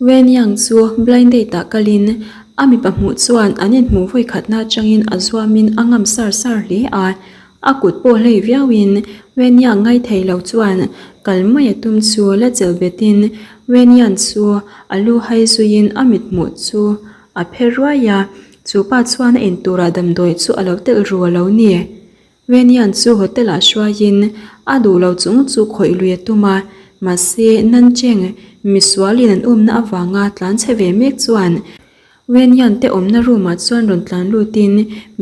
Wen Yang chu blind date ah kalin a mipa hmuh chuan an inhmuh vawi khatna atangin a zuamin a ngam sar sar hle a. A kut pawh hlei viauin Wen Yang ngai thei lo chuan kal mai a tum chu la chelh betin Wen Yan chu a lu hai zuiin a mit hmuh chu a phe ruai a, chu pa chuan a inturah damdawi chu a lo telh ru a lo ni. Wenyan chu hotel ah hruaiin a duh lo chung chu khawih lui a tum a, mahse Nancheng misualin an umna avanga tlan chhe ve mek chuan Wenyan te awmna room ah chuan rawn tlan lutin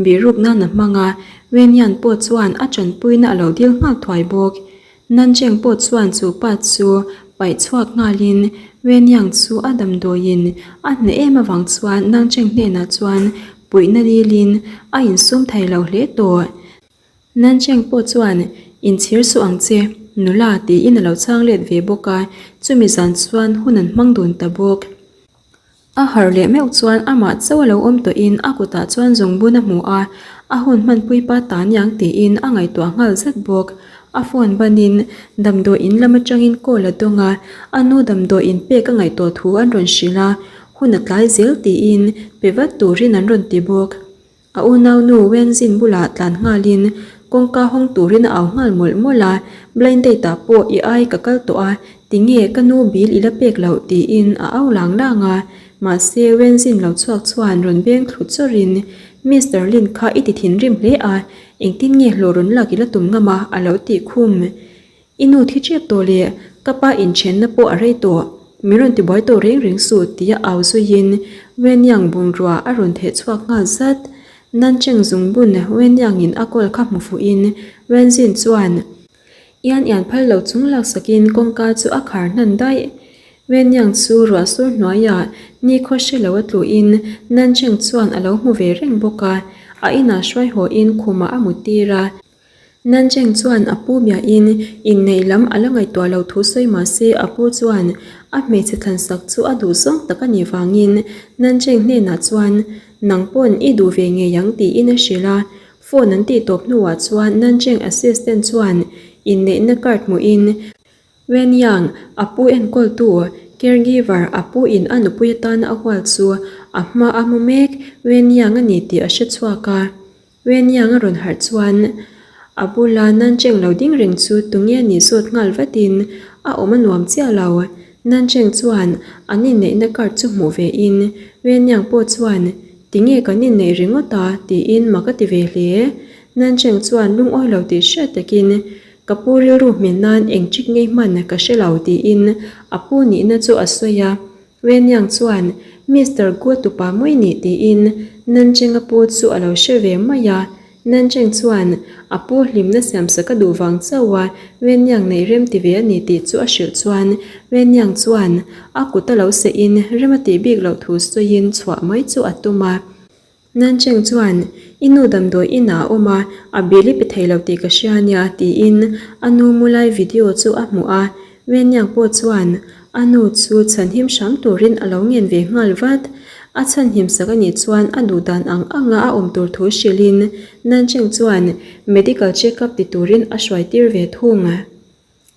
bihruk nan a hmang a, Wenyan pawh chuan a tanpuina a lo dil nghal thuai bawk. Nancheng pawh chuan chu pa chu paih chhuak nghalin Wenyang chu a damdawiin a hneh em avang chuan Nancheng hnenah chuan puihna dilin a insum thei lo hle tawh. Nancheng pawh chuan Inchhir suh ang che, nula tiin a lo chhang let ve bawk a, chumi zan chuan hun an hmang dun ta bawk. A harh leh meuh chuan amah chauh a lo awm tawhin a kutah chuan zungbun a hmu a, a hun hmanpui pa ta niang tiin a ngaihtuah nghal zet bawk. A phone banin damdawi in lam atangin call a dawng a, a nu damdawi in pek a ngaihtuah thu an rawn hrilh a, hun a tlai zel tiin pe vat turin an rawn ti bawk. A unaunu Wenzin bulah tlan nghalin kawngka hawng turin a au nghal mawlh mawlh a, Blind date ah pawh i ai ka kal tawh a, tinge ka nu bill i la pek loh tiin a au lang lang a, mahse Wenzin lo chhuak chuan rawn beng thlu chawrhin Mister Lin kha i ti thinrim hle a, engtin nge hlawh rawn lak i la tum ngam a a lo tih khum. I nu thi ṭep tawh leh ka pa inthenna pawh a rei tawh, min rawn tibuai tawh reng reng suh tia au zuiin Wenyang bungrua a rawn theh chhuak nghal zat. Nancheng zungbun Wenyangin a kawl kha hmu fuhin Wenzin chuan Ian ian phal lo chung laksakin kawngka chu a khar hnan daih. Wenyang chu ruah sur hnuaiah nikhaw hre lo a tluhin Nancheng chuan a lo hmu ve reng bawk a, a inah hruai hawhin khumah a muttir a. Nancheng chuan a pu biahin inneih lam a la ngaihtuah lo thu sawi mah se a pu chuan a hmeichhe thlansak chu a duh zawng tak a nih vangin Nancheng hnenah chuan nang pawn i duh ve ngei ang tiin a hrilh a. Phone an tih tawp hnuah chuan Nancheng assistant chuan inneihna card hmuhin Wen Yang, a pu enkawltu, caregiver, a pu in a nupui atana a hual chu a hma a hmu mek Wen Yang a ni tih a hre chhuak a. Wen Yang a rawn harh chuan a bula Nancheng lo ding reng chu tunge nih zawt nghal vatin a awm a nuam chiah lo. Nancheng chuan an inneihna card chu hmuh ve in Wen Yang pawh chuan tinge kan inneih ringawt a tiin mak a ti ve hle. Nancheng chuan lungawi lo tih hriat takin Ka pu rilru hmin nan eng chik ngei hman ka hre lo tiin a pu nihna chu a sawi a. Wen Yang chuan Mister Gu tupa mawi nih tiin Nancheng a pu chu a lo hre ve mai a. Nancheng chuan a pu hlimna siamsak a duh vang chauh a Wen Yang neih rem ti ve a ni tih chu a hrilh chuan Wen Yang chuan a kut a lo seh in rem a tih bik loh thu sawiin chhuah mai chu a tum a. Nancheng chuan, I nu damdawi inah a awm a, a bill i pe thei lo tih ka hria ania, tiin a nu mu lai video chu a hmuh a. Wenyang pawh chuan a nu chu chhanhim hram turin a lo ngen ve nghal vat. A chhanhim sak anih chuan a duh dan ang anga a awm tur thu hrilhin Nancheng chuan medical check up ti turin a hruai tir ve thung.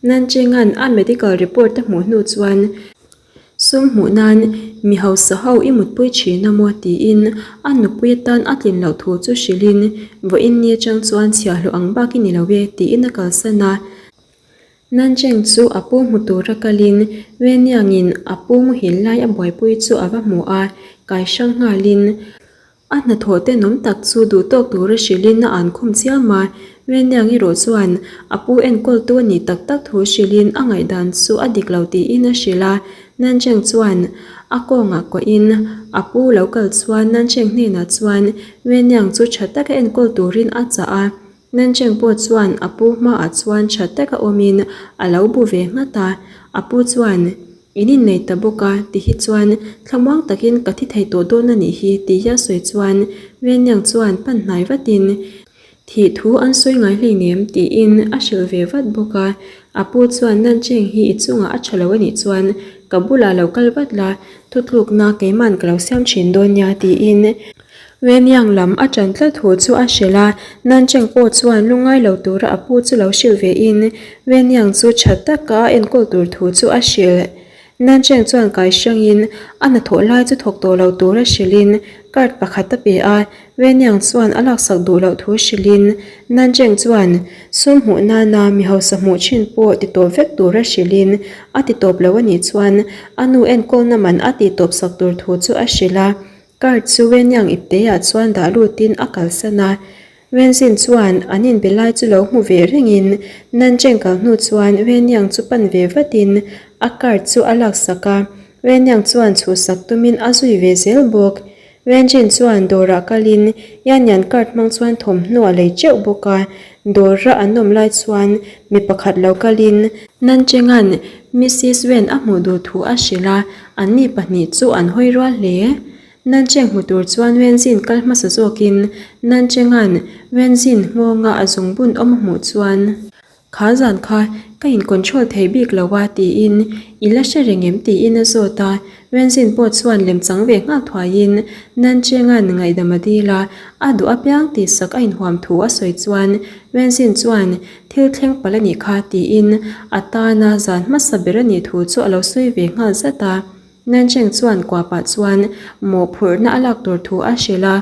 Nancheng-a'n a medical report a hmuh hnu chuan sum hmuh nan mi hausa ho i mutpui thin a maw tiin a nupui atan a tlin loh thu chu hrilhin vawiin ni atang chuan chhiahhlawh ang bak i ni lo e tiin a kalsan a. Nancheng chu a pu hmu tura kalin Wenyang-in a pu muhil lai a buaipui chu a va hmu a, kai hrang nghalin A hnathawh tenawm tak chu duhtawk tura hrilhin a an khum chiam a, Wenyang erawh chuan a pu enkawltu a nih tak tak thu hrilhin a ngaihdan chu a dik lo tiin a hrilh a. Nancheng chuan a kawngah kuahin a pu lo kal chuan Nancheng hnenah chuan Wenyang chu tha taka enkawl turin a chah a. Nancheng pawh chuan a pu hmaah chuan tha taka awmin a lo bu ve nghat a, a pu chuan, In innei ta bawk a, ti hi chuan thlamuang takin ka thi thei tawh dawn a nih hi, tih a sawi chuan Wenyang chuan pan hnai vatin, Thih thu an sawi ngai hleinem, tiin a hrilh ve vat bawk a. A pu chuan, Nancheng hi i chungah a tha lo a nih chuan ka bulah lo kal vat la, thutlukna keiman ka lo siam thin dawn nia, tiin Wenyang lam a ṭan tlat thu chu a hrilh a, Nancheng pawh chuan lungngai lo tura a pu chu lo hrilh ve in Wenyang chu ṭha taka a enkawl tur thu chu a hrilh. Nancheng chuan kai hrangin a hnathawh lai chu thawk tawh lo tura hrilhin card pakhat a pe a, Wenyang chuan a laksak duh loh thu hrilhin Nancheng chuan sum hmuh nana mi hausa hmuh thin pawh ti tawp vek tura hrilhin a ti tawp lo a nih chuan a nu enkawlna man a tih tawp sak tur thu chu a hrilh a, card chu Wenyang ipteah chuan dah lutin a kalsan a. Wenzin chuan an inbe lai chu lo hmu ve rengin Nancheng kal hnu chuan Wenyang chu pan ve vatin a card chu a laksak a, Wenyang chuan chhuhsak tumin a zui ve zel bawk. Wenzin chuan dawrah kalin Yanyan card hmang chuan thawmhnaw a lei teuh bawk a, dawra an awm lai chuan mi pakhat lo kalin Nancheng'an Missis Wen a hmuh duh thu a hrilh a, anni pahnih chu an hawi rual hle. Nancheng hmu tur chuan Wenzin kal hmasa zawkin Nancheng'an Wenzin nghawnga a zungbun awm a hmuh chuan, Kha zan kha ka in control thei bik lo a tiin i la hre reng em tiin a zawt a, Wenzin pawh chuan lem chang ve nghal thuaiin Nancheng'an ngaihdam a dil a, a duh apiang tihsak a inhuam thu a sawi chuan Wenzin chuan thil thleng palh a nih kha tiin a tana zan hmasa ber a nih thu chu a lo sawi ve nghal zat a. Nancheng chuan kuapah chuan mawhphurhna a lak tur thu a hrilh a,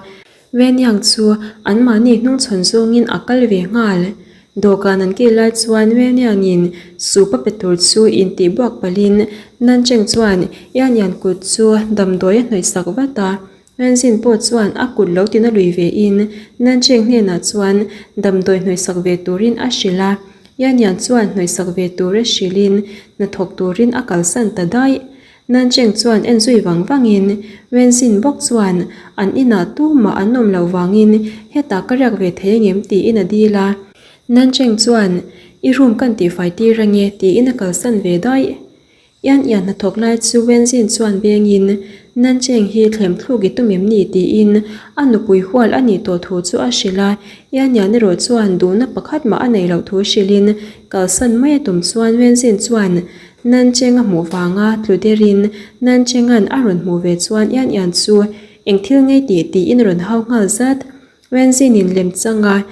Wenyang chu anmahni hnungchhawn zawngin a kal ve nghal. Dawhkan an kil lai chuan Wenyangin soup a pe tur chu intih buak palhin Nancheng chuan Yanyan kut chu damdawi a hnawih sak vat a, Wenzin pawh chuan a kut lo tina lui ve in Nancheng hnenah chuan damdawi hnawih sak ve turin a hrilh a, Yanyan chuan hnawihsak ve tura hrilhin hnathawk turin a kalsan ta daih. Nancheng chuan en zui vang vangin Wenzin bawk chuan an inah tumah an awm loh vangin hetah ka riak ve thei angem tiin a dil a. Nancheng chuan I room kan tihfai tir ange tiin a kalsan ve daih. Ian ian hnathawk lai chu Wenzin chuan bengin Nancheng hi thlem thluk i tum em ni tiin a nupui hual a nih tawh thu chu a hrilh a, Ian ian erawh chuan duhna pakhat mah a neih loh thu hrilhin kalsan mai a tum chuan Wenzin chuan Nancheng a hmuh vanga tlu derin Nanchenga'n a rawn hmuh ve chuan Ian ian chu eng thil ngei tih tiin a rawn hau nghal zat. Wenzinin lemchanga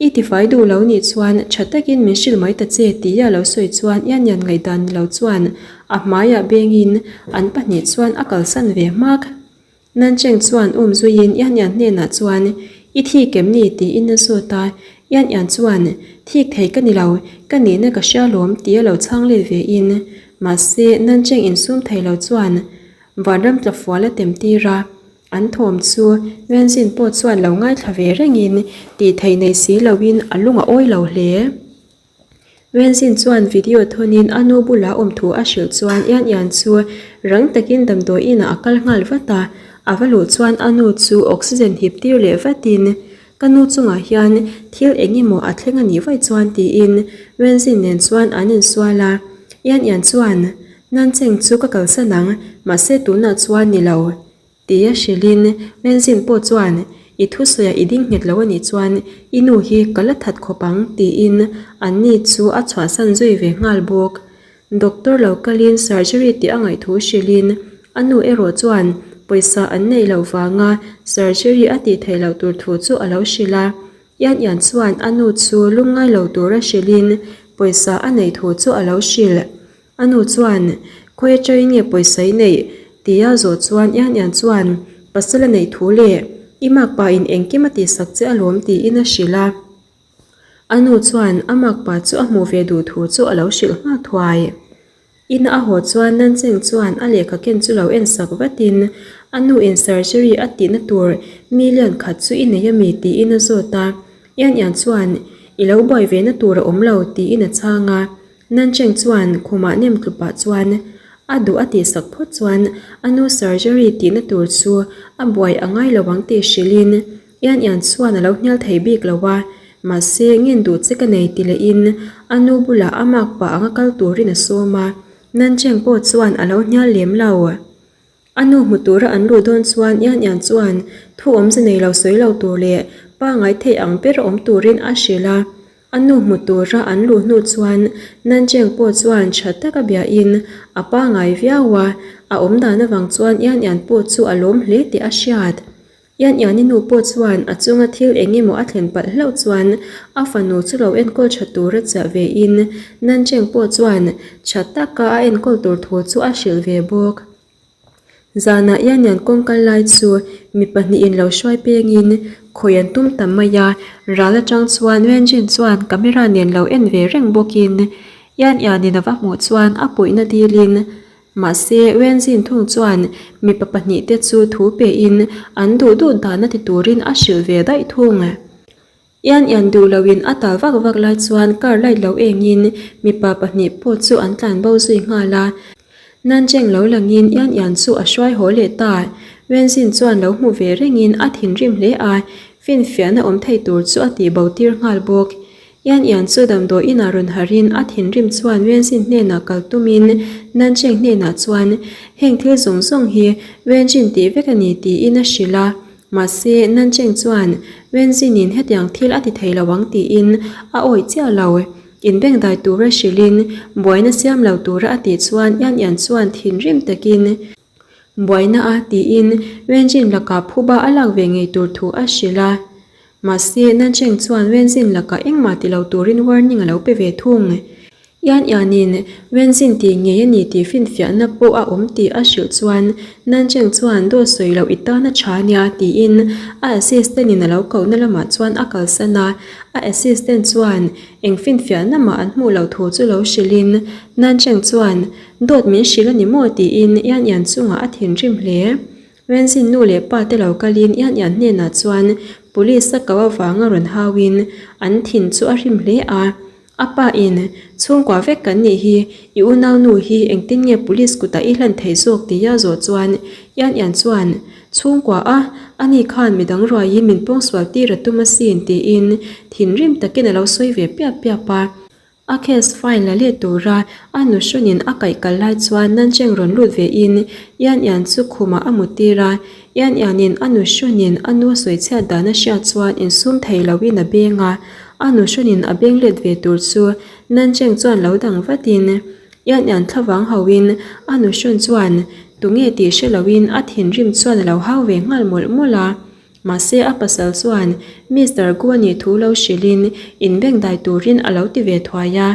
I tifai duh lo nih chuan tha takin min hrilh mai ta che tia lo sawi chuan Ian Ian ngaihdan ni lo chuan a hmaiah bengin an pahnih chuan a kalsan ve hmak. Nancheng chuan um zuiin Ian Ian hnenah chuan I thik em ni tiin a zawt a, Ian Ian chuan Thik thei ka ni lo, ka nihna ka hria lawm tia lo chhang let ve in mahse Nancheng insum thei lo chuan Vanram tlafual a tem tir a. An thawm chu Wenzin pawh chuan lo ngaithla ve rengin tih theih nei si loin a lung a awi lo hle. Wenzin chuan video thawnin a nu bulah awm thu a hrilh chuan Ian Ian chu rang takin damdawi inah a kal nghal vat a, a va luh chuan a nu chu oxygen hip tir leh vatin ka nu chungah hian thil eng emaw a thleng a nih vaih chuan tiin Wenzin nen chuan an insual a, Ian Ian chuan Nancheng chu ka kalsan ang, mahse tunah chuan ni lo. Tia hrilhin Wenzin pawh chuan I thusawiah i ding nghet lo a nih chuan i nu hi ka la that khawp ang tiin anni chu a chhuahsan zui ve nghal bawk. Doctor lo kalin surgery tih a ngaihthu hrilhin a nu erawh chuan pawisa an neih loh vanga surgery a tih theih loh tur thu chu a lo hrilh a. Ian Ian chuan a nu chu lungngai lo tura hrilhin pawisa a neih thu chu a lo hrilh. A nu chuan, Khawi atangin nge pawisa i neih? tia zawh chuan Ian Ian chuan, Pasal a neih thu le, i makpa in engkim a tihsak che alawm tiin a hrilh a. A nu chuan a makpa chu a hmuh ve duh thu chu a lo hrilh nghal thuai. Ina a haw chuan Nancheng chuan a lehkha ken chu lo ensak vatin a nu in surgery a tihna tur million khat chu i nei ami tiin a zawt a. Ian Ian chuan, I lo buai ve na tur a awm lo tiin a chhang a. Nancheng chuan khumah nem tlupah chuan a duh a tihsak phawt chuan a nu surgery tihna tur chu a buai a ngai lo ang tih hrilhin Ian Ian chuan a lo hnial thei bik lo a, mahse ngen duh che ka nei ti lehin a nu bulah a mak pah anga kal turin a sawm a, Nancheng pawh chuan a lo hnial lem lo. A nu hmu tura an luh dawn chuan Ian Ian chuan thu awmze nei lo sawi lo tur leh pangngai thei ang ber awm turin a hrilh a. A nu hmu tura an luh hnu chuan Nancheng pawh chuan tha taka biahin a pangngai viau a, a awm dan avang chuan Ian Ian pawh chu a lawm hle tih a hriat. Ian Iani nu pawh chuan a chunga thil eng emaw a thlen palh hlauh chuan a fanu chu lo enkawl tha tura chiah ve in Nancheng pawh chuan tha taka a enkawl tur thu chu a hrilh ve bawk. Zanah Ian Ian kawng kal lai chu mi pahnihin lo hruai pengin khawi an tum ta mai a, ral atang chuan Wenjin chuan camera nen lo en ve reng bawkin Ian Ian-in a va hmuh chuan a puihna dilin Mahse, Wenzin thung chuan mipa pahnihte chu thu pein an duh duh dahna ti turin a hrilh ve daih thung. Ian ian duh loin a tal vak vak lai chuan car light lo engin mipa pahnih pawh chu an tlan bo zui nghal a. Nancheng lo langin Ian ian chu a hruai haw leh ta. Wenzin chuan lo hmu ve rengin a thinrim hle a, finfiahna awm thei tur chu a tihbo tir nghal bawk. Ian Ian chu damdawi inah rawn harhin a thinrim chuan Wenjin hnenah kal tumin Nancheng hnenah chuan heng thil zawng zawng hi Wenjin tih vek a ni tiin a hrilh a. Mahse, Nancheng chuan Wenjinin hetiang thil a ti thei lo ang tiin a awih chiah lo. Inbengdai tura hrilhin buaina siam lo tura a tih chuan Ian Ian chuan thinrim takin buaina a tiin Wenjin lakah phuba a lak ve ngei tur thu a hrilh a. Mahse, Nancheng chuan Wenzin lakah engmah ti lo turin warning a lo pe ve thung. Ian Ianin Wenzin tih ngei a ni tih finfiahna pawh a awm tih a hrilh chuan Nancheng chuan dawt sawi loh i tan a tha nia tiin a assistant in a lo kohna lamah chuan a kalsan a. A assistant chuan eng finfiahna mah an hmuh loh thu chu lo hrilhin Nancheng chuan dawt min hrilh a ni maw tiin Ian Ian chungah a thinrim hle. Wenzin nu leh pa te lo kalin Ian Ian hnenah chuan police a ko avanga rawn hauin an thin chu a rim hle a. A pa in, Chhungkua vek kan nih hi, i unau nu hi engtin nge police kutah i hlan thei zawk tia zawh chuan Ian Ian chuan, Chhungkua a, ani khan midang ruaiin min pawngsual tir a tum asin tiin thinrim takin a lo sawi ve piap piap a. A case file la let tura a nuhrawnin a kaih kal lai chuan Nancheng rawn lut ve in Ian Ian chu khumah a mut tir a, Ian Ian-in a nuhrawnin a nu sawichhiat dan a hriat chuan insum thei loin a beng a, a nuhrawnin a beng let ve tur chu Nancheng chuan lo dang vatin Ian Ian thlavang hauhin a nuhrawn chuan tunge tih hre loin a thinrim chuan a lo hau ve nghal mawlh mawlh a. Mahse a pasal chuan Mister Gu anih thu lo hrilhin inbengdai turin a lo ti ve thuai a.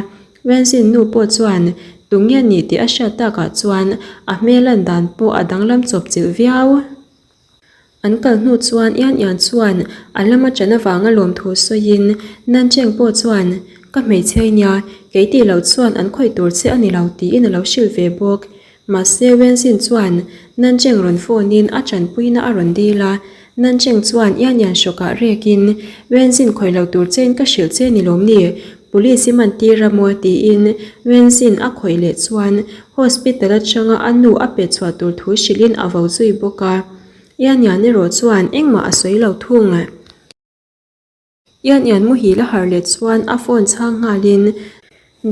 Wenzin nu pawh chuan tunge nih tih a hriat takah chuan a hmel lan dan pawh a danglam chawp chilh viau. An kal hnu chuan Ian Ian chuan a lama ṭan avanga lawmthu sawiin Nancheng pawh chuan ka hmeichhia i nia, kei tih loh chuan an khawih tur che a ni lo tiin a lo hrilh ve bawk. Mahse Wenzin chuan Nancheng rawn phone in a tanpuina a rawn dil a, Nancheng chuan Ian Ian hrawkah rekin Wenzin khawih lo tur chein ka hrilh che ni lawm ni, police i man tir a maw tiin Wenzin a khawih leh chuan hospital atanga a nu a pe chhuah tur thu hrilhin a vo zui bawk a, Ian Ian erawh chuan engmah a sawi lo thung. Ian Ian muhil a harh leh chuan a phone chhang nghalin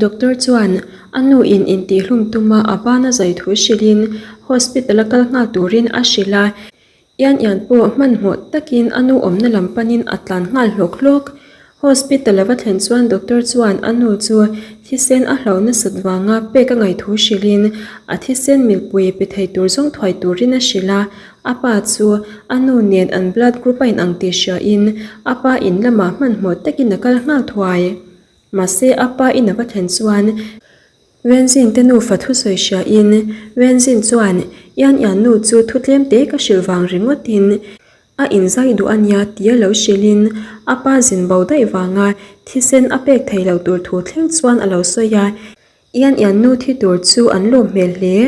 Doctor chuan a nu in intihhlum tuma a bana zai thu hrilhin hospital a kal nghal turin a hrilh a, Ian Ian pawh hmanhmawh takin a nu awmna lam panin a tlan nghal hlawk hlawk. Hospital a va thlen chuan doctor chuan a nu chu thisen a hlo nasat vanga pek a ngaih thu hrilhin a thisen milpui pe thei tur zawng thuai turin a hrilh a, A pa chu a nu nen an blood group a inang tih hriain a pa in lamah hmanhmawh takin a kal nghal thuai. Mahse a pa in a va thlen chuan Wenzin te nufa thusawi hriain Wenzin chuan Ian Ian nu chu thu tlem te ka hrilh vang ringawtin a inzai duh a nia tia lo hrilhin a pa zin bo daih vanga thisen a pek thei lo tur thu thleng chuan a lo sawi a. Ian Ian nu thi tur chu an lawm hmel hle.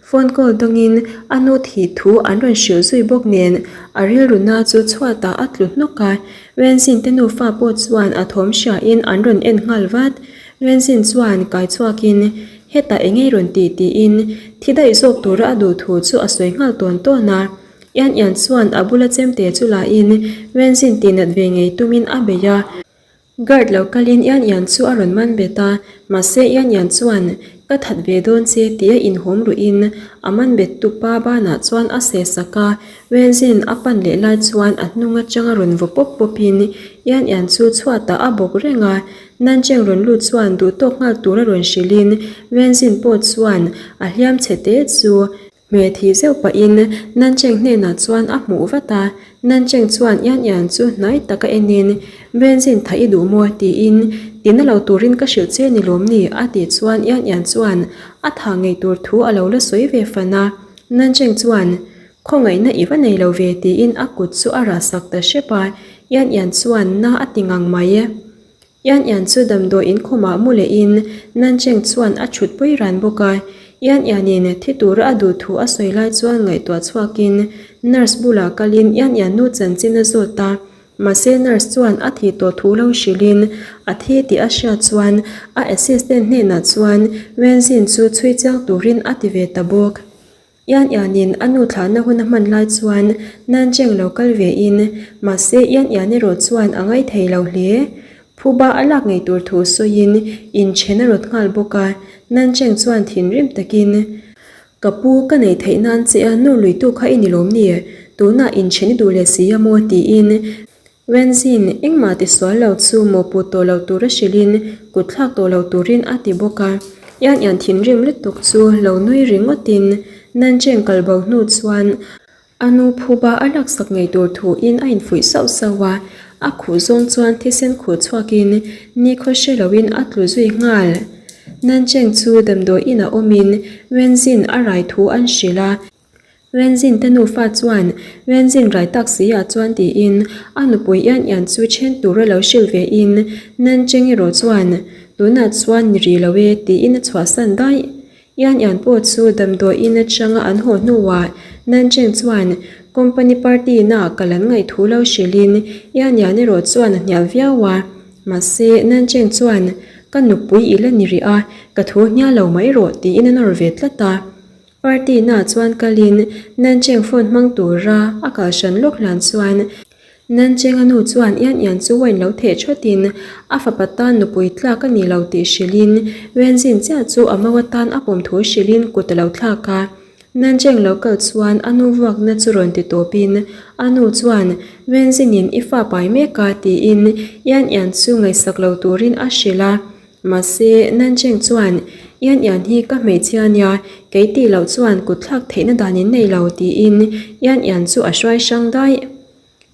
Phone call dawngin a nu thih thu an rawn hrilh zui bawk nen a rilru na chu chhuatah a tlu hnawk a. Wenzin te nufa pawh chuan a thawm hriain an rawn en nghal vat. Wenzin chuan kai chhuakin hetah eng ei rawn tih tiin thi daih zawk tura a duh thu chu a sawi nghal tawn tawn a. Ian Ian chuan a bula chemte chu lahin Wenzin tihnat ve ngei tumin a bei a. Guard lo kalin Ian Ian chu a rawn man bet a, mahse Ian Ian chuan, Ka that ve dawn che tia inhawm ruhin a man bet tu pa banah chuan a seh sak a, Wenzin a pan leh lai chuan a hnung atanga rawn vaw pawp pawpin Ian Ian chu chhuatah a bawk reng a, Nancheng rawn lut chuan duhtawk nghal tura rawn hrilhin Wenzin pawh chuan a hliam chhe te chu. Hmeh thih zeuh pahin Nancheng hnenah chuan a hmuh vat a, Nancheng chuan Ian Ian chu hnai taka enin, Benzin tha i duh maw? tiin tina lo turin ka hrilh che ni lawm ni? a tih chuan Ian Ian chuan a tha ngei tur thu a lo la sawi ve fan a, Nancheng chuan Khawngaihna i va nei lo ve tiin a kut chu a rah sak ta hrep a, Ian Ian chuan na a ti ngang mai. Ian Ian chu damdawi in khumah mu lehin Nancheng chuan a thut pui ran bawk a. Ian Ian-in thi tura a duh thu a sawi lai chuan ngaihtuah chhuakin nurse bulah kalin Ian Ian nu chanchin a zawt a. Mahse nurse chuan a thih tawh thu lo hrilhin a thi tih a hriat chuan a assistant hnenah chuan Wenzin chu chhui chiang turin a ti ve ta bawk. Ian Ian-in a nu thlahna hun a hman lai chuan Nancheng lo kal ve in, mahse Ian Ian erawh chuan a ngaih thei lo hle. Phuba a lak ngei tur thu sawiin inchen a rawt nghal bawk a, Nancheng chuan thinrim takin, Ka pu, ka neih theih nan che a nur luitu kha i ni lawm ni? Tunah inchen i duh leh si a maw? tiin Wenzin, engmah ti sual lo chu mawhpuh tawh lo tura hrilhin kut thlak tawh lo turin a ti bawk a. Ian Ian thinrim lutuk chu lo nui ringawtin Nancheng kal bo hnu chuan a nu phuba a laksak ngei tur thuin a infuih sauh sauh a, a khuh zawng chuan thisen khuh chhuakin nikhaw hre loin a tlu zui nghal. Nancheng chu damdawi inah awmin Wenzin a rai thu an hrilh a. Renzin te nufa chuan Renzin rai tak si ah chuan tiin a nupui Ian Ian chu then tura lo hrilh ve in Nancheng erawh chuan tunah chuan ni rih lo e tiin a chhuahsan daih. Ian Ian pawh chu damdawi in atanga an haw hnuah Nancheng chuan company party na kal an ngaih thu lo hrilh in Ian Ian erawh chuan a hnial viau a. Mahse Nancheng chuan ka nupui i la ni rih a ka thu hnial lo mai rawh tiin a nawr ve tlat a. Party na chuan kalin Nancheng phone hmang tura a kal hran lawk hlan chuan Nancheng a nu chuan Ian Ian chu wine lo theh thawtin a fapa tan nupui tlak a ni lo tih hrilhin Wenzin chiah chu a mau atan a pawm thu hrilhin kut a lo thlak a. Nancheng lo kal chuan a nu vuakna chu rawn ti tawpin a nu chuan Wenzinin i fa pai mek a tiin Ian Ian chu ngaihsak lo turin a hrilh a. Mahse, Nancheng chuan, Ian Ian hi ka hmeichhia nia, kei tih loh chuan kut thlak theihna dan in nei lo, tiin Ian Ian chu a hruai hrang daih.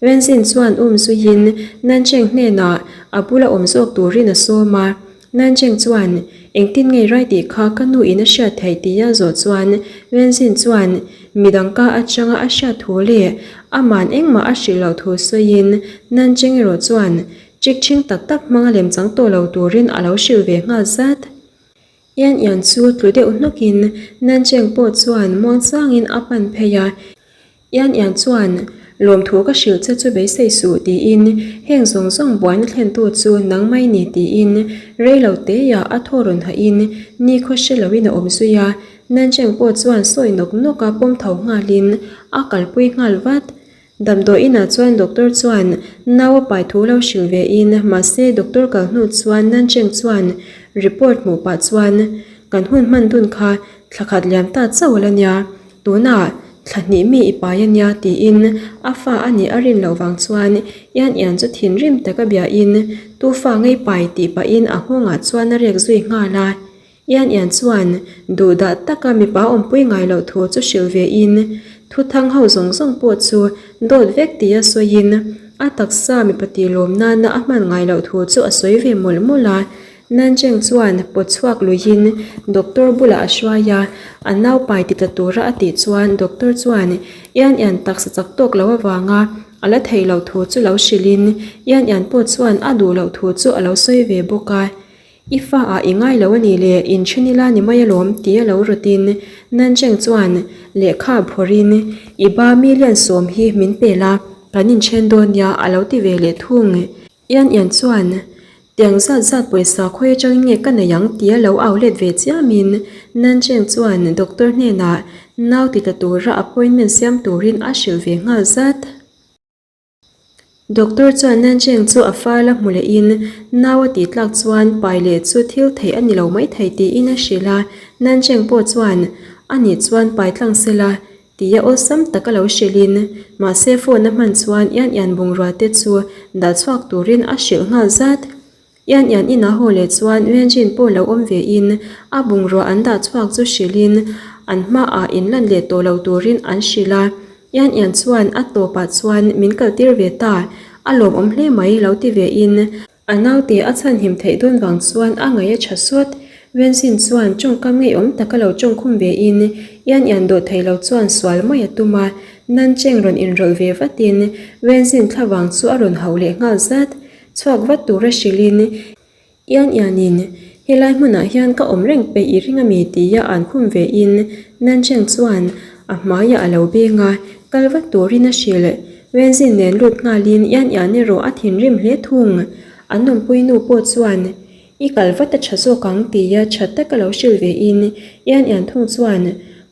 Renzin chuan um zuiin Nancheng hnenah a bula awm zawk turin a sawm a. Nancheng chuan, Engtin ngei rai tih kha ka nu in a hriat theih tia zawh chuan Renzin chuan midang ka atanga a hriat thu leh aman engmah a hrilh loh thu sawiin Nancheng erawh chuan Chik chhing tak tak hmanga lemchang tawh lo turin a lo hrilh ve nghal zat. Ian Ian chu tlu deuh hnawkin Nancheng pawh chuan muangchangin a pan phei a. Ian Ian chuan, Lawmthu ka hrilh che chu beisei suh tiin heng zawng zawng buaina thlentu chu nang mai ni tiin rei lo teia a thaw rawn hahin nikhaw hre loin a awm zui a. Nancheng pawh chuan sawi nawk nawk a pawm tho nghalin a kalpui nghal vat. Damdawi inah chuan doctor chuan nau a pai thu lo hrilh ve in, mahse doctor kal hnu chuan Nancheng chuan report hmuh pah chuan kan hun hman dun kha thla khat liam ta chauh ala nia, tunah thla hnih mi i pai a nia tiin a fa a nih a rin loh vang chuan Ian Ian chu thinrim taka bia in tu fa ngei pai tih pahin a nghawngah chuan a rek zui nghal a. Ian Ian chuan duhdah taka mipa awmpui ngai loh thu chu hrilh ve in, thuthang ho zawng zawng pawh chu dawt vek tia sawiin a taksa mipa tih lawm nana a hman ngai loh thu chu a sawi ve mawlh mawlh a. Nancheng chuan pawt chhuak luihin doctor bulah a hruai a, a nau pai ti tla tura a tih chuan doctor chuan Ian Ian taksa chak tawk lo avanga a la theih loh thu chu lo hrilhin Ian Ian pawh chuan a duh loh thu chu a lo sawi ve bawk a. I fa ah i ngai lo a nih le, inthen ila ni mai alawm ti a lo rawtin Nancheng chuan lehkha phawrhin i ba million sawm hi min pe la, kan inthen dawn nia a lo ti ve leh thung. Ian Ian chuan tiang zat zat pawisa khawi atangin nge ka nei ang ti a lo au let ve chiamin Nancheng chuan doctor hnenah nau ti tla tura appointment siam turin a hrilh ve nghal zat. Doctor chuan Nancheng chu a fal a hmu lehin nau a tih tlak chuan pai leh chu thil theih a ni lo mai thei tiin a hrilh a, Nancheng pawh chuan a nih chuan pai tlang se la tia awlsam tak a lo hrilhin mahse phone a hman chuan Ian Ian bungrua te chu dah chhuak turin a hrilh nghal zat. Ian Ian inah haw leh chuan Wenjin pawh lo awm ve in a bungrua an dah chhuak chu hrilhin an hmaah inlan leh tawh lo turin an hrilh a. Ian Ian chuan a tawpah chuan min kaltir ve ta, a lawmawm hle mai lo ti ve in. A naute a chhanhim theih dawn vang chuan a ngaih a tha sawt. Wenzin chuan tawngkam ngeiawm taka lo tawngkhum ve in Ian Ian dawh thei lo chuan sual mai a tum a, Nan Cheng rawn inrawlh ve vat in Wenzin thlavang chu a rawn hauh leh nghal zat. Chhuak vat tura hrilh in Ian Ian in helai hmunah hian ka awm reng peih i ring ami tia an khum ve in Nan Cheng chuan a hmaiah a lo beng a, kal vat turin a hrilh. Wenzin nen lut nghalin Ian Ian erawh a thinrim hle thung. An awmpui nu pawh chuan I kal vat a tha zawk ang tia tha taka lo hrilh ve in Ian Ian thung chuan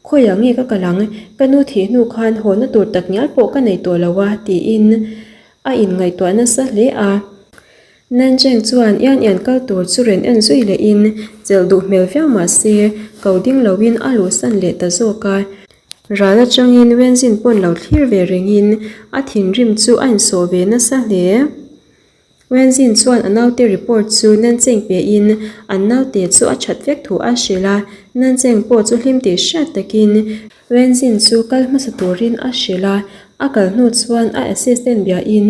Khawiah nge ka kal ang, ka nu thih hnu khan haw na tur tak ngial pawh ka nei tawh lo a tiin a inngaihtuah nasa hle a. Nancheng chuan Ian Ian kal tur chu rawn en zui lehin chelh duh hmel viau mah se ko ding loin a luhsan leh ta zawk a. Ral atangin Wenzin pawn lo thlir ve rengin a thinrim chu a insawh ve nasa hle. Wenzin chuan a naute report chu Nancheng pein an naute chu a that vek thu a hrilh a, Nancheng pawh chu hlim tih hriat takin Wenzin chu kal hmasa turin a hrilh a, a kal hnu chuan a assistant biain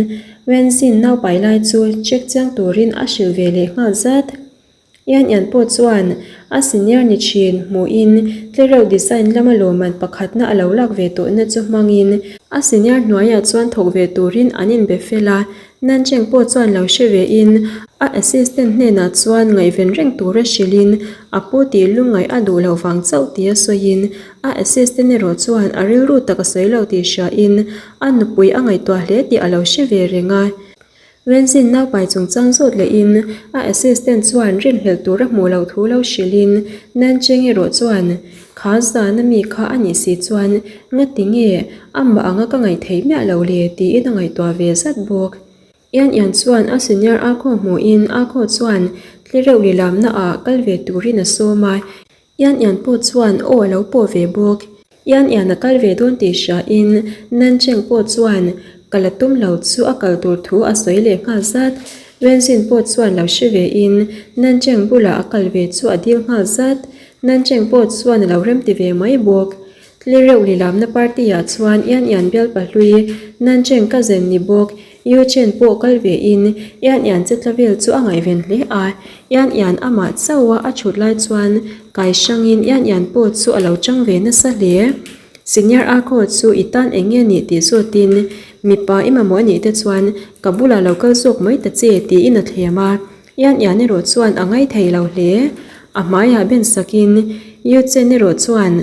Wenzin naupai lai chu check chiang turin a hrilh ve leh nghal zat. Ian Ian pawh chuan a senior ni thin hmuhin tlereuh design lama lawmman pakhatna a lo lak ve tawhna chu hmangin a senior hnuaiah chuan thawk ve turin an inbe fel a, Nancheng pawh chuan lo hre vein a assistant hnenah chuan ngaihven reng tura hrilhin a pu tih lungngaih a duh loh vang chauh tia sawiin a assistant erawh chuan a rilru tak a sawi lo tih hriain a nupui a ngaihtuah hle tih a lo hre ve reng a. Wenzin naupai chungchang zawt lehin a assistant chuan rinhlelh tur a hmuh loh thu lo hrilhin Nancheng erawh chuan kha zan a mi kha a nih si chuan ngati nge amah anga ka ngaih theih miah lo le tiin a ngaihtuah ve zat bawk. Ian Ian chuan a senior a khaw hmuhin a khaw chuan tlereuh lilamna ah kal ve turin a sawm a, Ian Ian pawh chuan aw a lo pawh ve bawk. Ian Ian a kal ve dawn tih hria in Nan Cheng pawh chuan ka la tum lo chu a kal tur thu a sawi leh nghal zat. Wen Jin pawh chuan lo hre ve in Nan Cheng bulah a kal ve chu a dil nghal zat. Nan Cheng pawh chuan a lo remti ve mai bawk. Tlereuh lilamna party ah chuan Ian Ian bial pahlui Nan Cheng ka zen ni bawk. Yu Chen pawh kal ve in Ian Ian che tla vel chu a ngaihven hle a, Ian Ian amah chauh a a thut lai chuan kai hrang in Ian Ian pawh chu a lo chang ve nasa hle. Senior a khaw chu i tan eng nge nih tih zawt in mipa i mamawh anih te chuan ka bulah lo kal zawk mai ta che tiin a thlem a, Ian Ian erawh chuan a ngaithei lo hle. A hmaiah ben sak in Yu Chen erawh chuan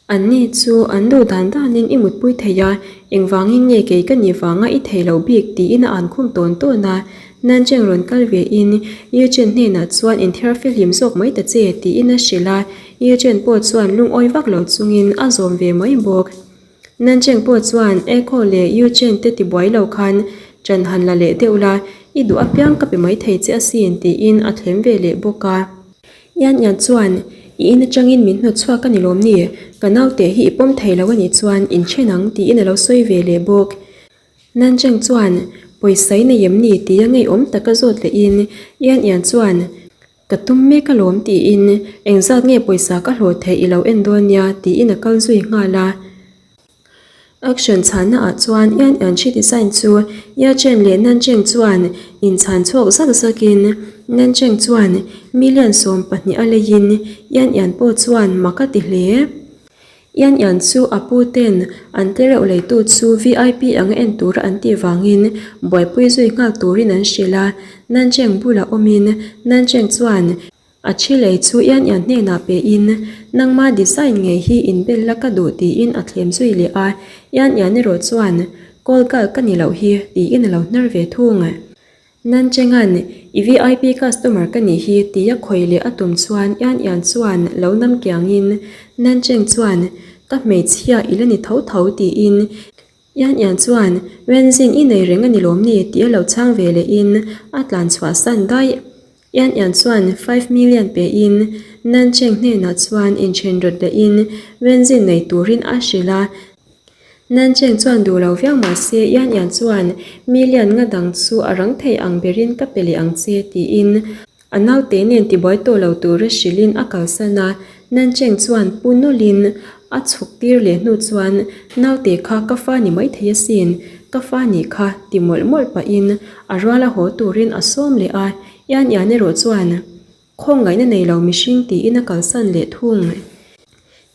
An ni chu an duh dan danin i mutpui thei a, engvangin nge kei ka nih vanga i thei lo bik tiin a an khum tawn tawn a. Nancheng rawn kal ve in Yu Chen hnenah chuan inthiar fihlim zawk mai ta che tiin a hrilh a, Yu Chen pawh chuan lungawi vak lo chungin a zawm ve mai bawk. Nancheng pawh chuan Echo leh Yu Chen te tibuai lo khan ṭan han la leh deuh la, i duh apiang ka pe mai thei che asin tiin a thlem ve leh bawk a. Ian Ian chuan, I in atangin min hnawt chhuak a ni lawm ni? Ka naute hi i pawm thei lo a nih chuan inchen ang tiin a lo sawi ve leh bawk. Nancheng chuan, Pawisa i nei em ni? tia ngeiawm taka zawt lehin Ian Ian chuan, Ka tum mek alawm tiin engzat nge pawisa ka hlawh theih i lo en dawn nia tiin a kal zui nghal a. Action chhanna ah chuan Ian Ian Chi design chu Ya Chen leh Nan Cheng chuan in chhan chhuak zak zak in Nan Cheng chuan million 12 a lei in Ian Ian pawh chuan mak a ti hle. Ian Ian chu a pu ten an tlereuh leitu chu VIP anga en tura an tih vangin buaipui zui nghal turin an hrilh a, Nan Cheng bulah awmin Nan Cheng chuan A thi lei chu Ian Ian hnenah pein, Nangma design ngei hi inbel la ka duh tiin a thlem zui leh a, Ian Ian erawh chuan, Call girl ka ni loh hi tiin a lo hnar ve thung. Nancheng'an, I VIP customer ka nih hi tia khawi leh a tum chuan Ian Ian chuan lo nam kiangin Nancheng chuan, Ka hmeichhia i la ni tho tho tiin Ian Ian chuan, Wenzin i nei reng a ni lawm ni tih a lo chhang ve lehin a tlan chhuah san daih. Ian Ian chuan 5 million pe in Nancheng hnenah chuan inthen rawt lehin Wenzin nei turin a hrilh a. Nancheng chuan duh lo viau mah se Ian Ian chuan million nga dang chu a rang thei ang berin ka pe leh ang che tiin A naute nen tibuai tawh lo tura hrilhin a kalsan a, Nancheng chuan pu nawlhin A chhuk tir leh hnu chuan naute kha ka fa ni maithei asin, ka fa nih kha ti mawlh mawlh pahin a ruala haw turin a sawm leh a, Ian Ian erawh chuan khawngaihna nei lo mihring tiin a kalsan leh thung.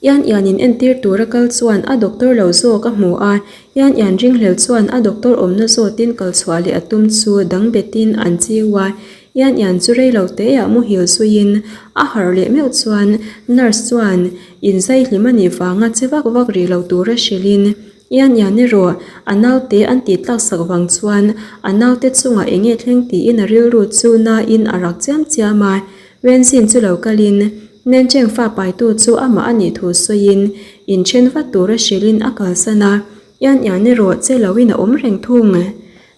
Ian Ian in entir tura kal chuan a doctor lo zawk a hmu a, Ian Ian ringhlel chuan a doctor awmna zawtin kal chhuah leh a tum chu dang betin an chiu a, Ian Ian chu rei lo teah muhil zuiin a harh leh meuh chuan nurse chuan inzai hlim a nih vanga che vak vak rih lo tura hrilhin Ian Ian erawh a naute an tih tlak sak vang chuan a naute chungah eng nge thleng tiin a rilru chu nain a rak chiam chiam a. Wenzin chu lo kalin Nencheng fa paitu chu amah a nih thu sawiin inthen vat tura hrilhin a kalsan a, Ian Ian erawh che loin a awm reng thung.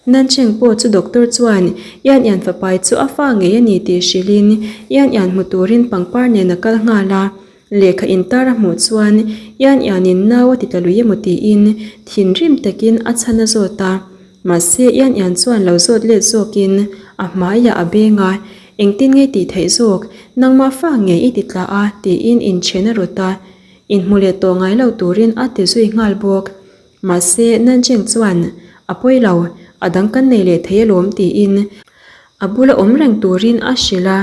Nancheng pawh chu doctor chuan Ian Ian fapai chu a fa ngei a ni tih hrilhin Ian Ian hmu turin pangpar nen a kal nghal a. Lehkha intar a hmuh chuan Ian Ian-in nau a ti ta lui emaw tiin thinrim takin a chhan a zawt a. Mahse Ian Ian chuan lo zawt let zawkin a hmaiah a beng a, Engtin nge tih theih zawk, nangmah fa ngei i ti tla a tiin inchen a rawt a. Inhmu leh tawh ngai lo turin a ti zui nghal bawk. Mahse Nancheng chuan, A pawi lo, a dang kan nei leh thei alawm tiin a bula awm reng turin a hrilh a.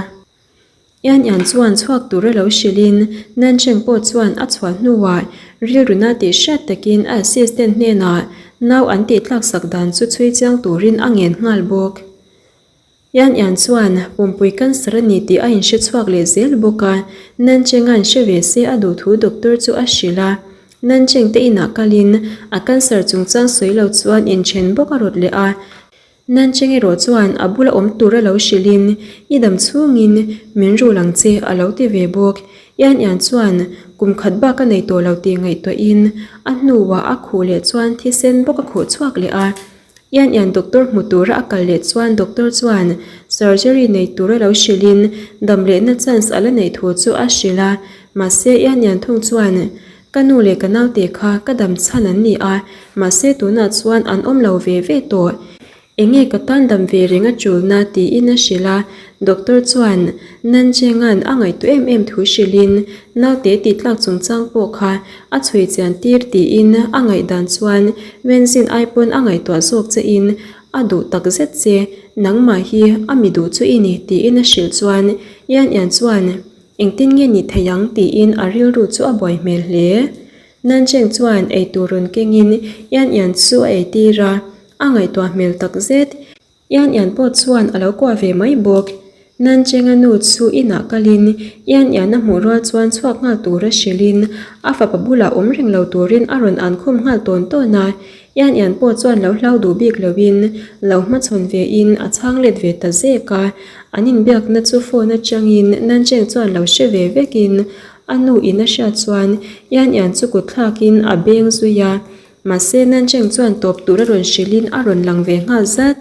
Ian Ian chuan chhuak tura lo hrilhin Nancheng pawh chuan a chhuah hnuah rilruna tih hriat takin a assistant hnenah nau an tih tlaksak dan chu chhui chiang turin a ngen nghal bawk. Ian Ian chuan pumpui cancer a ni tih a inhre chhuak leh zel bawk a, Nancheng-a'n hre ve se a duh thu doctor chu a hrilh a. Nancheng te inah kalin a cancer chungchang sawi lo chuan inthen bawk a rawt leh a. Nancheng erawh chuan a bula awm tur a lo hrilhin I dam chhungin min rul ang che a lo ti ve bawk. Ian Ian chuan kum khat bak a nei tawh lo tih ngaihtuahin a hnuah a khuh leh chuan thisen bawk a khuh chhuak leh a. Ian Ian doctor hmu tura a kal leh chuan doctor chuan surgery nei tura lo hrilhin dam lehna chance a la neih thu chu a hrilh a, mahse Ian Ian thung chuan ka nu leh ka naute kha ka dam chhan an ni a, mahse tunah chuan an awm lo ve ve tawh. Enge ka tan dam ve reng a tulna tiin a hrilh a, doctor chuan Nanjenga'n a ngaihtuah em em thu hrilhin naute tih tlak chungchang pawh kha a chhui chian tir tiin a ngaihdan chuan Wenzin ai pawn a ngaihtuah zawk che in a duh tak zet che, nangmah hi a mi duh chu i ni tiin a hrilh chuan Ian Ian chuan engtin nge ni thei ang tiin a rilru chu a buai hmel hle. Nancheng chuan eitur rawn kengin Ian Ian chu a eitir a, a ngaihtuah hmel tak zet. Ian Ian pawh chuan a lo kuah ve mai bawk. Nancheng-a nu chu inah kalin Ian Ian a hmuh rual chuan chhuak nghal tura hrilhin a fapa bulah awm reng lo turin a rawn an khum nghal tawn tawn a. Ian Ian pawh chuan lo hlau duh bik loin lo hmachhawn vein a chhang let ve ta zek a. An inbiakna chu phone atangin Nancheng chuan lo hre ve vekin a nu in a hriat chuan Ian Ian chu kut thlakin a beng zui a. Mahse, Nancheng chuan tawp tur a rawn hrilhin a rawn lang ve nghal zat.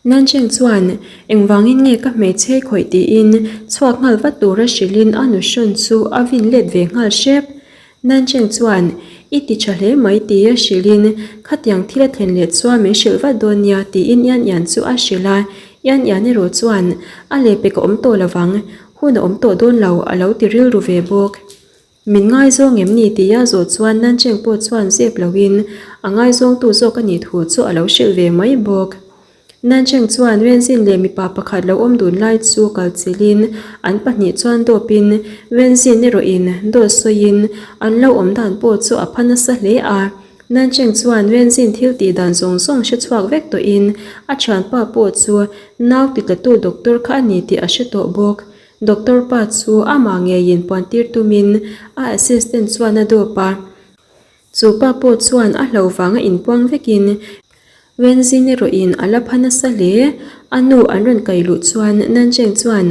Nancheng chuan, Engvangin nge ka hmeichhe khawih tiin chhuak nghal vat tura hrilhin a nuhrawn chu a vin let ve nghal hrep. Nancheng chuan, I ti tha hle mai tia hrilhin, Khatiang thil a thlen leh chuan min hrilh vat dawn nia tiin Ian Ian chu a hrilh a. Ian Ian erawh chuan, A lehpek a awm tawh lovang, hun a awm tawh dawn lo a lo ti rilru ve bawk. Min ngaizawng em ni tia zawh chuan Nancheng pawh chuan zep loin a ngaizawngtu zawk a nih thu chu a lo hrilh ve mai bawk. Nancheng chuan Wenzin leh mipa pakhat lo awm dun lai chu kal chilhin an pahnih chuan dawpin Wenzin erawhin dawt sawiin an lo awm dan pawh chu a pha nasa hle a. Nancheng chuan Wenzin thil tih dan zawng zawng hre chhuak vek tawhin a thianpa pawh chu nau titlatu doctor kha a ni tih a hre tawh bawk. Doctor pa chu amah ngeiin puantir tumin a assistant chuan a dawp a. Chu pa pawh chuan a hlo vanga inpuang vekin Wenzin erawhin a la pha nasa hle. A nu an rawn kai luh chuan Nancheng chuan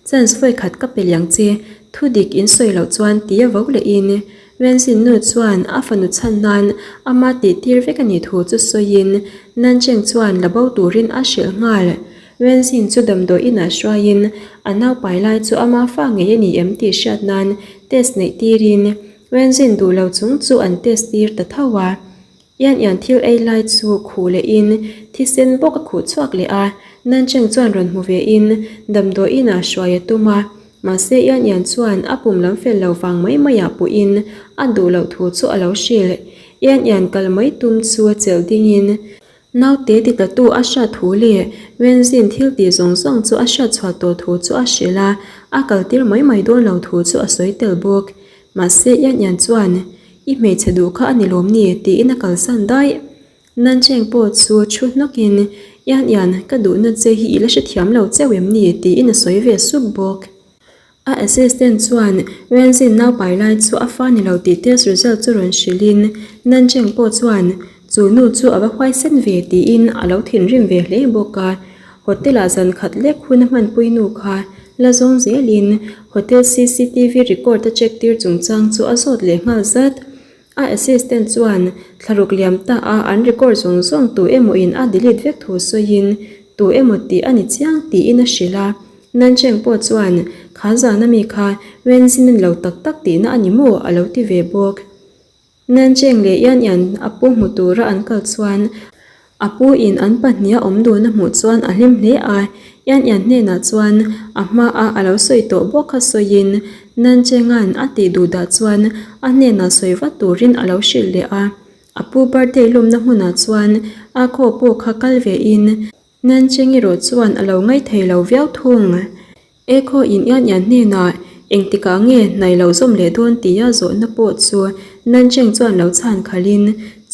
chance vawi khat ka pe liang che, thu dik in sawi loh chuan tia vo lehin Wenzin nu chuan a fanu chhan nan ama tihtir vek a nih thu chu sawiin Nancheng chuan la bo turin a hrilh nghal. Wenzin chu damdawi inah hruaiin a naupai lai chu ama fa ngei a ni em tih hriat nan test neih tirin Wenzin duh lo chung chu an test tir ta tho a. Ian Ian thil ei lai chu khuh lehin thisen bawk a khuh chhuak leh a, Nancheng chuan rawn hmu vein damdawi inah hruai a tum a. Mahse Yan Yan chuan a pum lam fel lo vang mai maiah pawhin a duh loh thu chu a lo hrilh. Yan Yan kal mai tum chu chelh dingin naute titlatu a hriat thu leh Wenzin thil tih zawng zawng chu a hriat chhuah tawh thu chu a hrilh a, a kaltir mai mai dawn lo thu chu a sawi tel bawk. Mahse Yan Yan chuan, I hmeichhe duh kha a ni lawm ni? tiin a kalsan daih. Nancheng pawh chu thu hnawkin, Ian Ian, ka duhna che hi i la hrethiam lo cheu em ni? tiin a sawi ve sup bawk. A assistant chuan Renzin naupai lai chu a fa ni lo tih test result chu rawn hrilhin, Nancheng pawh chuan, Chu nu chu a va huaisen ve tiin a lo thinrim ve hle bawk a. Hotel-ah zan khat lek hun a hmanpui nu kha la zawng zelin hotel cctv record a check tir chungchang chu a zawt leh nghal zat. A assistant chuan thlaruk liam ta a an record zawng zawng tu emaw in a delete vek thu sawiin tu emaw tih a ni chiang tiin a hrilh a. Nancheng pawh chuan kha zan ami kha Wenzin a ni lo tak tak tihna a ni maw a lo ti ve bawk. Nancheng leh Yan Yan a pu hmu tura an kal chuan A pu in an pahniha awm dun a hmuh chuan a hlim hle a, Yan Yan hnenah chuan a hma a a lo sawi tawh bawk kha sawiin Nancheng-a'n a tih duh dah chuan a hnenah sawi vat turin a lo hrilh leh a. A pu birthday lawmna hmunah chuan a khaw pawh kha kal ve in Nancheng erawh chuan a lo ngaithei lo viau thung. E khaw in ian ian hnenah engtikah nge hnai lo zawm leh dawn tia zawhna pawh chu Nancheng chuan lo chhan khalhin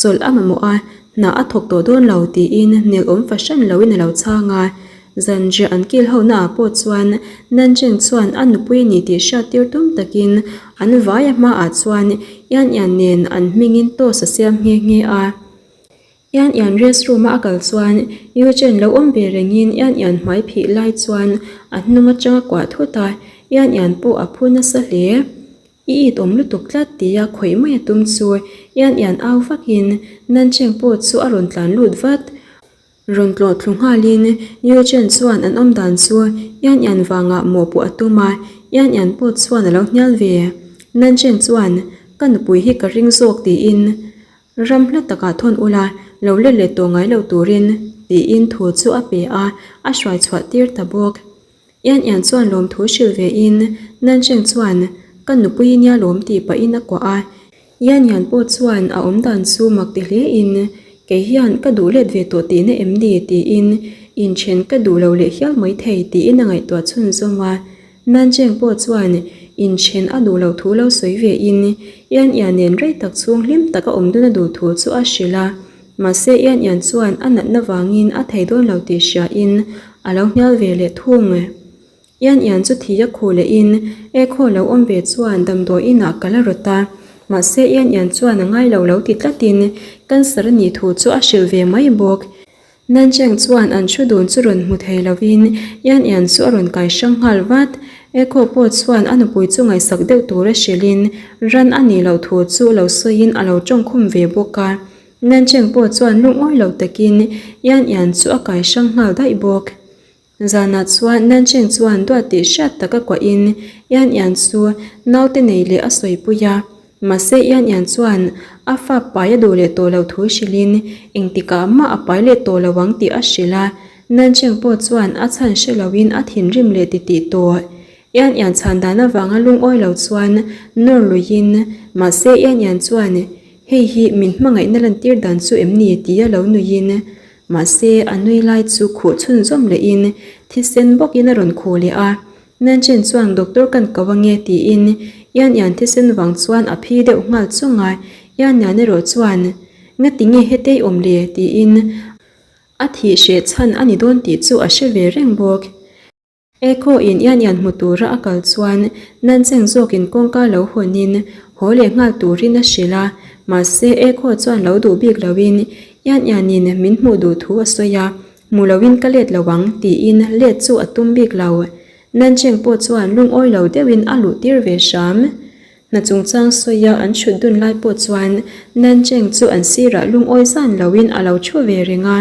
chawlh a mamawh a, hna a thawk tawh dawn lo tiin nelawm fahran loin a lo chhang a. Zanriah an kil ho naah pawh chuan Nancheng chuan a nupui ni tih hriat tir tum takin an vai a hmaah chuan ian ian nen an hmingin toast a siam nghe nghe a. Ian Ian rest room a a kal chuan Yu Chen lo awm ve rengin Ian Ian hmai phih lai chuan a hnung atang a kuah thut a, Ian Ian pawh a phu nasa hle. I it awm lutuk tlat tia khawih mai a tum chu Ian Ian au vakin Nan Cheng pawh chu a rawn tlan lut vat. Rawn tlawh thlu nghalin Yu Chen chuan an awm dan chu Ian Ian vangah mawhpuh a tum a, Ian Ian pawh chuan a lo hnial ve. Nan Cheng chuan, Ka nupui hi ka ring zawk tiin Ram hla takah thawn ula, lo let leh tawh ngai lo turin, tiin thu chu a pe a, a hruai chhuah tir ta bawk. Ian Ian chuan lawmthu hrilh ve in, Nancheng chuan, Ka nupui nia lawm tih pahin a kuah a. Ian Ian pawh chuan a awm dan chu mak ti hle in, Kei hian ka duh let ve tawh tihna em ni? tiin, Inthen ka duh lo leh hial mai thei tiin a ngaihtuah chhunzawm a. Nancheng pawh chuan inthen a duh loh thu lo sawi ve in Ian Ian nen rei tak chhung hlim taka awm dun a duh thu chu a hrilh a. Mahse Ian Ian chuan a natna vangin a thei dawn lo tih hria in a lo hnial ve leh thung. Ian Ian chu thi a khuh leh in e khaw lo awm ve chuan damdawi inah ka la rawt a. Mahse Ian Ian chuan a ngai lo lo ti tlat in cancer a nih thu chu a hrilh ve mai bawk. Nancheng chuan an thu dun chu rawn hmu thei lovin Ian Ian chu a rawn kai hrang nghal vat. Echo pawh chuan a nupui chu ngaihsak deuh tura hrilhin ran a nih loh thu chu lo sawiin a lo tawngkhum ve bawk a. Nancheng pawh chuan lungawi lo takin Ian Ian chu a kai hrang nghal daih bawk. Zanah chuan Nancheng chuan duat tih hriat taka kuahin Ian Ian chu naute nei leh a sawipui a. Mahse Ian Ian chuan a fa pai a duh leh tawh loh thu hrilhin engtikah mah a pai leh tawh lo ang tih a hrilh a. Nancheng pawh chuan a chhan hre loin a thinrim leh titih tawh. Ian Ian chhan dan avanga lungawi lo chuan nawr luiin mahse Ian Ian chuan hei hi min hmangaihna lantir dan chu em ni tia lo nuiin Mahse, a nui lai chu khuh chhunzawm lehin thisen bawkin a rawn khuh leh a. Nanchen chuan doctor kan ko ange tiin Ian Ian thisen vang chuan a phi deuh nghal chung a. Ian Ian erawh chuan, Ngati nge hetei awm le? tiin a thih hreh chhan a ni dawn tih chu a hre ve reng bawk. Echo in Ian Ian hmu tura a kal chuan Nancheng zawkin kawngka lo hawnin haw leh nghal turin a hrilh a, mahse Echo chuan lo duh bik loin Ian Ian-in min hmuh duh thu a sawi a, hmu loin ka let lo ang tiin let chu a tum bik lo. Nancheng pawh chuan lungawi lo deuhin a luh tir ve hram. Hna chungchang sawia an chhut dun lai pawh chuan Nancheng chu an sirah lungawi zan loin a lo thu ve reng a.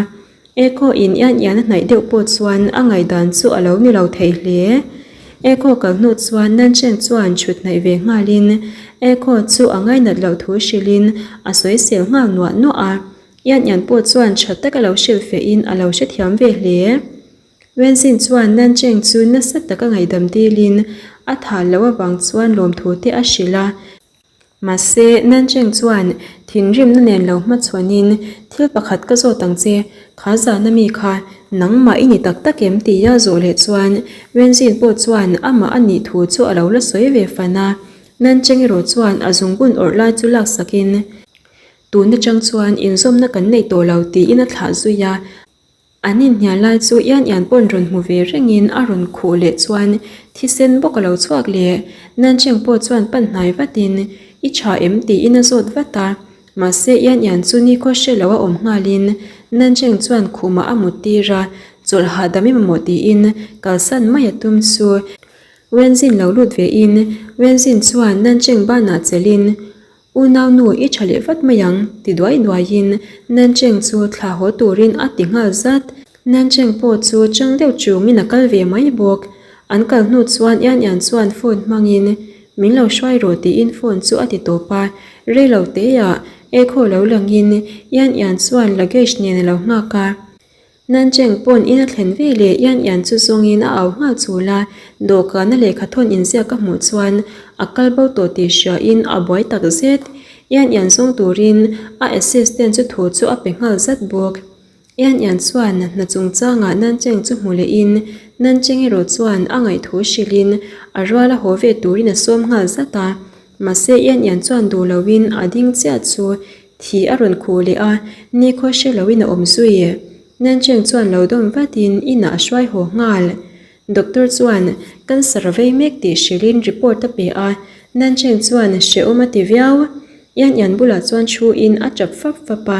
Echo in ian ian a hnaih deuh pawh chuan a ngaihdan chu a lo ni lo thei hle. Echo kal hnu chuan Nancheng chuan chhut hnaih ve nghalin Echo chu a ngainat loh thu hrilhin a sawisel nghal nuah nuah a. Ian ian pawh chuan tha taka lo hrilh fehin a lo hrethiam ve hle. Wenzin chuan Nancheng chu nasa taka ngaihdam dilin A thah loh avang chuan lawmthu te a hrilh a. Mahse, Nancheng chuan thinrimna nen lo hmachhuanin, Thil pakhat ka zawt ang che, kha zana mi kha nangmah i ni tak tak em? tia zawh leh chuan Wenzin pawh chuan amah a nih thu chu a lo la sawi ve fan a. Nancheng erawh chuan a zungbun awrh lai chu laksakin, Tun atang chuan inzawmna kan nei tawh lo tiin a thlah zui a. An inhnial lai chu Ian Ian pawn rawn hmu ve rengin a rawn khuh leh chuan thisen bawk a lo chhuak leh. Nancheng pawh chuan pan hnai vatin, I tha em? tiin a zawt vat a. Mahse Ian Ian chu nikhaw hre lo a awm nghalin Nancheng chuan khumah a mut tir a, chawlh hahdam i mamawh tiin kalsan mai a tum chu Wenzin lo lut vein Wenzin chuan Nancheng banah chelhin, Unau nu i tha leh vat mai ang, ti duai duaiin Nancheng chu thla haw turin a ti nghal zat. Nancheng pawh chu chang deuh chungin a kal ve mai bawk. An kal hnu chuan Ian Ian chuan phone hmangin min lo hruai rawh tiin phone chu a ti tawp a. Rei lo teah Ekho lo langin Ian Ian chuan luggage nen a lo nghak a. Nancheng pawn in a thlen ve leh Ian Ian chu zawngin a au nghal chul a, dawhkana lehkha thawn inziak ka hmuh chuan a kal bo tawh tih hriain a buai tak zet. Ian Ian zawng turin a assistant chu thu chu a pe nghal zat bawk. Ian Ian chuan hna chungchangah Nancheng chu hmu lehin Nancheng erawh chuan a ngaihthu hrilhin a rual a haw ve turin a sawm nghal zat a, mahse Ian Ian chuan duh loin a ding chiah chu Thi a rawn khuh leh a, nikhaw hre loin a awm zui. Nancheng chuan lo dawm vatin inah a hruai haw nghal. Doctor chuan cancer a vei mek tih hrilhin report a pe a, Nancheng chuan hrehawm a ti viau. Ian Ian bulah chuan thuin a tap fap fap a,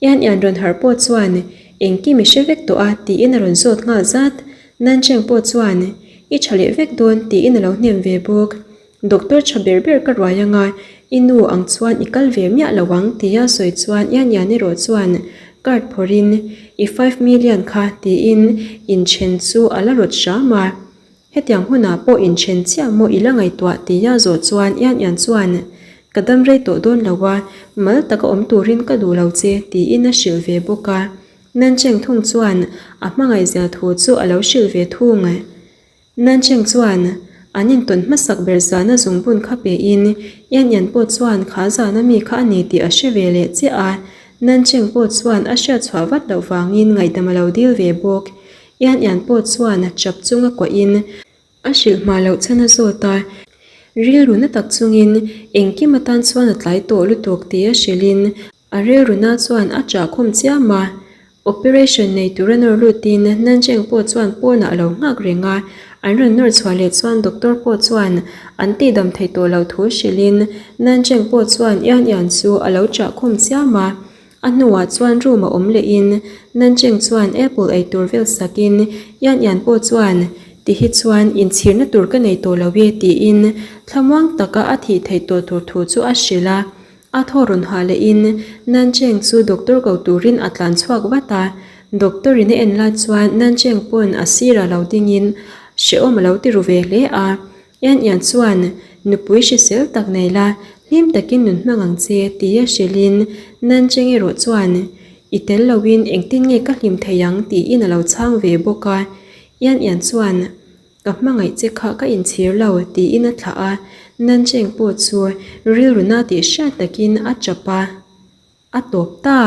Ian Ian rawn harh pawh chuan engkim i hre vek tawh a tiin a rawn zawt nghal zat. Nancheng pawh chuan i tha leh vek dawn tiin a lo hnem ve bawk. Doctor tha ber ber ka ruai anga, i nu ang chuan i kal ve miah lo ang tia sawi chuan Ian Ian erawh chuan card phawrhin i five million kha tiin inthen chu a la rawt hram a. Hetiang hunah pawh inthen chiah maw i la ngaihtuah tia zawh chuan Ian Ian chuan ka dam rei tawh dawn lo a, mal taka awm turin ka duh lo che tiin a hrilh ve bawk a. Nancheng thung chuan a hmangaihzia thu chu a lo hrilh ve thung. Nancheng chuan an intawn hmasak ber zana zungbun kha pein Ian Ian pawh chuan kha zana mi kha a ni tih a hre ve leh chiah a, Nancheng pawh chuan a hriat chhuah vat loh vangin ngaihdam a lo dil ve bawk. Ian Ian pawh chuan chap chunga kuahin a hrilh hma loh chhan a zawt a, rilru na tak chungin engkim atan chuan a tlai tawh lutuk tih a hrilhin A rilruna chuan a chah khum chiam a, operation nei tura nawr lutin Nancheng pawh chuan pawnah a lo nghak reng a, an rawn nawr chhuah leh chuan doctor pawh chuan an tihdam thei tawh lo thu hrilhin Nancheng pawh chuan Ian Ian chu a lo chah khum chiam a, a hnuah chuan room a awm lehin Nancheng chuan apple ei tur vel sakin Ian Ian pawh chuan ti hi chuan inchhirna tur ka nei tawh lo e tiin thlamuang taka a thih theih tawh tur thu chu a hrilh a. A thaw rawn hah lehin Nancheng chu doctor ko turin a tlan chhuak vat a, doctor in a en lai chuan Nancheng pawn a sirah lo dingin hrehawm a lo ti ru ve hle a. Ian Ian chuan nupui hrisel tak nei la, hlim takin nun hmang ang che tia hrilhin Nancheng erawh chuan i tel loin engtin nge ka hlim thei ang tiin a lo chhang ve bawk a. Ian Ian chuan Ka hmangaih che kha ka inchhir lo, tiin a thlah a, Nancheng pawh chu rilru na tih hriat takin a tap a, a tawp ta.